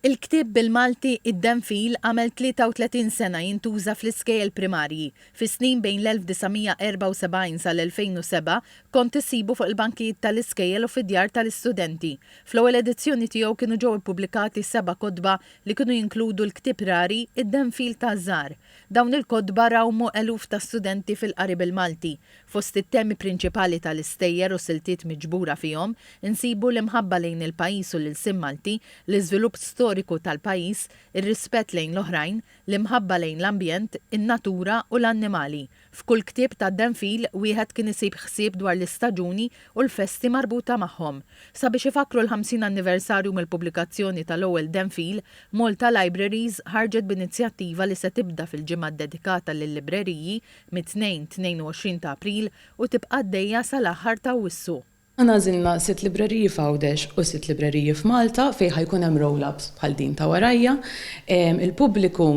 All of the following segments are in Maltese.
Il-ktieb bil-Malti Id-Denfil għamel 33 sena jintuża fl-iskejjel primarji. Fis-snin bejn l-1974 sal-2007 kont issibu fuq il-bankijiet tal-iskejjel u fid-djar tal-istudenti. Fl-ewwel edizzjoni tiegħu kienu ġew ippubblikati seba' kotba li kienu jinkludu l-ktieb rari Id-Denfil taż-Żgħar. Dawn il-kotba rawmu eluf ta' studenti fil-qari bil-Malti. Fost it-temi prinċipali tal-istejjer u siltiet miġbura fihom, insibu l-imħabba lejn il-pajjiż u l-ilsien Malti, l-iżvilupp storiku tal-pajjiż, ir-rispett lejn l-oħrajn, l-imħabba lejn l-ambjent, in-natura u l-annimali. F'kull ktieb ta' Denfil wieħed kien isib ħsieb dwar l-istaġuni u l-festi marbuta magħhom. Sabiex ifakkru l-50 anniversarju mill-pubblikazzjoni tal-ewwel Denfil, Malta Libraries ħarġet b'inizjattiva li se tibda fil-ġimgħa ddedikata lil-libreriji mit-Tnejn 22 ta' April u tibqa' għaddejja sal-aħħar ta' Awwissu. Aħna għażilna sitt libreriji f'Għawdex u sitt libreriji f'Malta fejn ħa jkun hemm roll-ups bħal din ta' warajja. Il-pubbliku,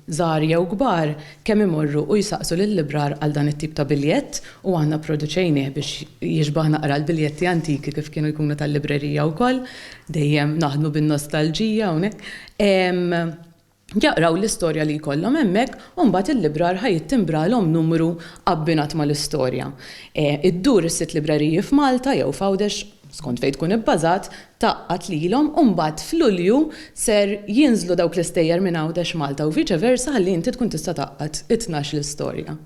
żgħar jew kbar, kemm imorru u jsaqsu lil-librar għal dan it-tip ta' biljett u aħna pproduċejnih biex jixbah naqra l-biljetti antiki kif kienu jkunu tal-librerija wkoll. Dejjem naħdmu bin-nostalġija hawnhekk. Jaqraw l-istorja li jkollhom hemmhekk u mbagħad il-librar ħa jittimbralhom numru abbinat mal-istorja. Iddur is-sitt libreriji f'Malta jew f'Għawdex, skont fejn tkun ibbażat, tgħaqqad lilhom u mbagħad f'Lulju ser jinżlu dawk l-istejjer minn Għawdex Malta u viċe versa ħalli inti tkun tista' tgħaqqad it-tnax-il istorja.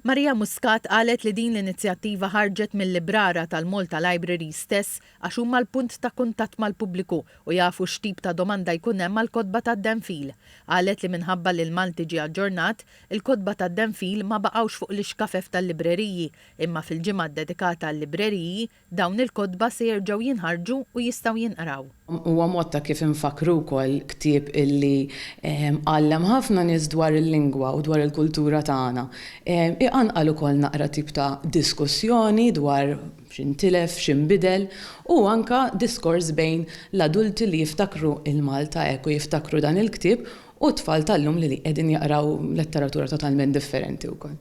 Maria Muscat qalet li din l-inizjattiva ħarġet mil-librara tal-Malta Library stess għax huma l-punt ta' kuntatt mal-pubbliku u jafu x'tip ta' domanda jkun hemm għall-kotba tad-Denfil. Qalet li minħabba li l-Malti ġie aġġornat, il-kotba tad-Denfil ma baqgħux fuq l-ixkafef tal-libreriji imma fil-ġimgħa ddedikata għal-libreriji Dawn il-kotba se jerġgħu jinħarġu u jistgħu jinqraw. Huwa mod ta' kif infakkru wkoll ktieb illi għallem ħafna nies dwar il-lingwa u dwar il-kultura tagħna. Iqanqal ukoll naqra tip ta' diskussjoni dwar x'intilef, x'inbidel u anke diskors bejn l-adulti li jiftakru il-Malta hekk u jiftakru dan il-ktieb u t-tfal tal-lum li qegħdin jaqraw letteratura totalment differenti wkoll.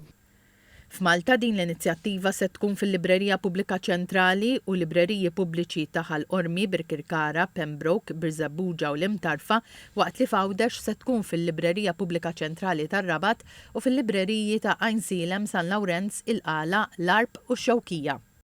F'Malta din l-inizjattiva se tkun fil-Librerija Pubblika Ċentrali u libreriji pubbliċi ta' Ħal Qormi, Birkirkara, Pembroke, Birżebbuġa u l-Imtarfa waqt li f'Għawdex se tkun fil-Librerija Pubblika Ċentrali tar-Rabat u fil-libreriji ta' Għajnsielem, San Lawrenz, il-Qala, l-Għarb u x-Xewkija.